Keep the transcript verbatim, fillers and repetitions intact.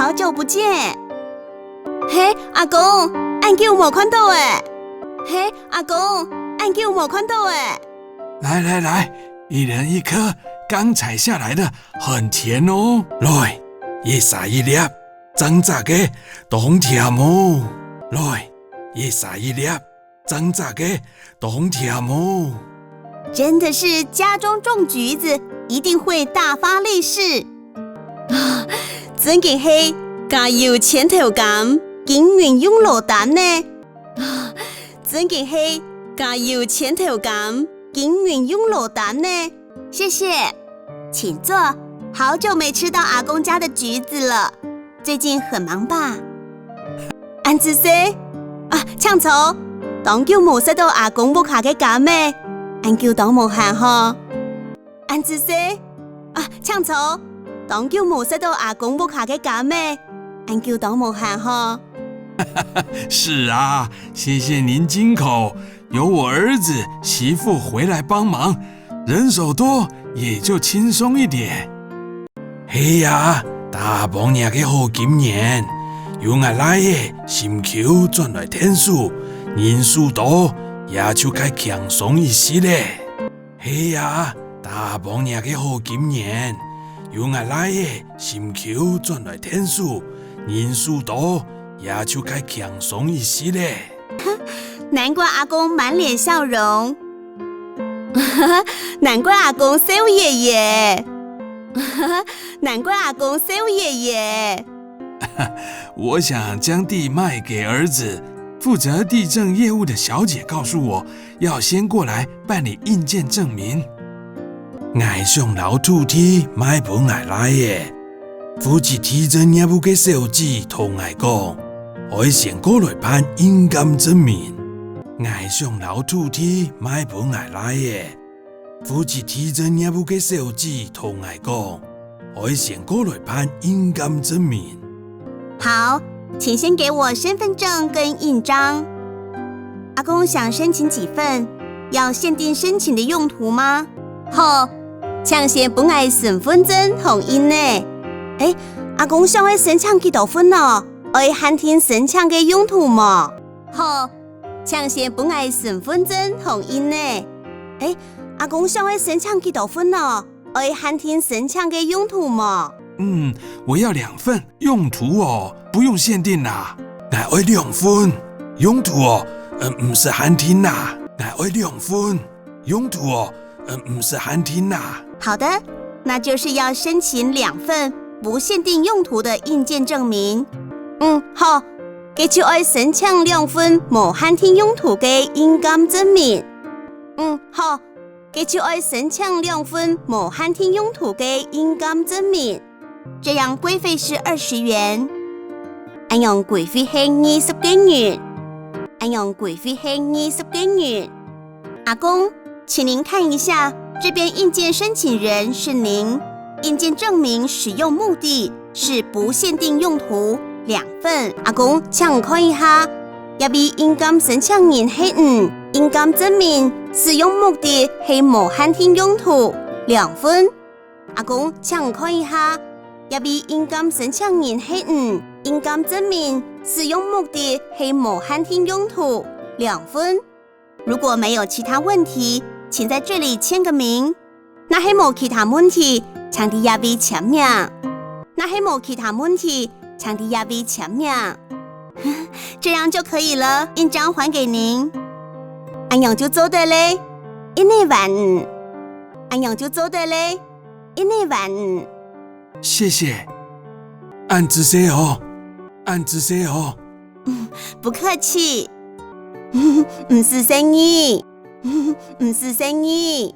好久不见。嘿，阿公，恁久無看到欸。嘿，阿公，恁久無看到欸。來來來，一人一顆，剛採下來的，很甜哦。來，一儕一粒，整隻个，當甜哦。來，一儕一粒， 整隻个，當甜哦。真的是家中種橘子，一定會大發利市。啊，真經係家有千頭柑，金銀用籮擔呢。啊，真經係家有千頭柑，金銀用籮擔呢。謝謝，請坐。好久沒吃到阿公家的橘子了，最近很忙吧？ 恁仔細，啊，請坐。當久無食到阿公屋下个柑仔，恁久當無閒吼。恁仔細，啊，請坐。當久無食到阿公屋下个柑仔，恁久當無閒吼。是啊，謝謝您金口，有我兒子、媳婦回來幫忙，人手多，也就輕鬆一點。 係啊，打幫若个好金言，有𠊎倈仔心臼轉來𢯭手，人手多，也就較輕鬆一息咧。係啊，打幫若个好金言，有𠊎倈仔心臼轉來𢯭手，人手多，也就較輕鬆一息咧。難怪阿公滿臉笑容。難怪阿公笑瞇瞇。難怪阿公笑瞇瞇。我想將地賣給兒子，負責地政業務的小姐告訴我，要先過來辦理印鑑證明。𠊎想摎土地賣分𠊎倈仔，負責地政業務个小姐同𠊎講，愛先過來辦印鑑證明。𠊎想摎土地賣分𠊎倈仔， 負責地政業務个小姐同𠊎講，愛先過來辦印鑑證明。好，請先給我身分證跟印章。阿公想申請幾份，要限定申請的用途嗎？好，請先分𠊎身分證同印仔。欸，阿公想愛申請幾多份哦？愛限定申請个用途無？好， 請先分𠊎身分證同印仔。欸，阿公想愛申請幾多份哦？愛限定申請个用途無？嗯，我要兩份，用途哦，不用限定啦。𠊎愛兩份，用途哦，呃，毋使限定啦。𠊎愛兩份，用途哦，呃，毋使限定啦。好的，那就是要申請兩份不限定用途的印鑑證明。嗯，好，該就愛申請兩份無限定用途个印鑑證明。嗯，好，該就愛申請兩份無限定用途个印鑑證明。這樣規費是二十元。恁樣規費係二十個銀。恁樣規費係二十個銀。阿公，請您看一下，這邊印鑑申請人是您，印鑑證明使用目的是不限定用途，兩份。阿公，請看一下，這位印鑑申請人係你，印鑑證明使用目的係無限定用途，兩份。阿公，請看一下，這位印鑑申請人係你，印鑑證明使用目的係無限定用途，兩份。 如果沒有其他問題，請在這裡簽個名。若係無其他問題，請在這位簽名。若係無其他問題，請在這位簽名。這樣就可以了，印章還給您。恁樣就做得咧，印仔還你。恁樣就做得咧，印仔還你。謝謝。恁仔細哦，恁仔細哦。不客氣。毋使細義。 毋使細義。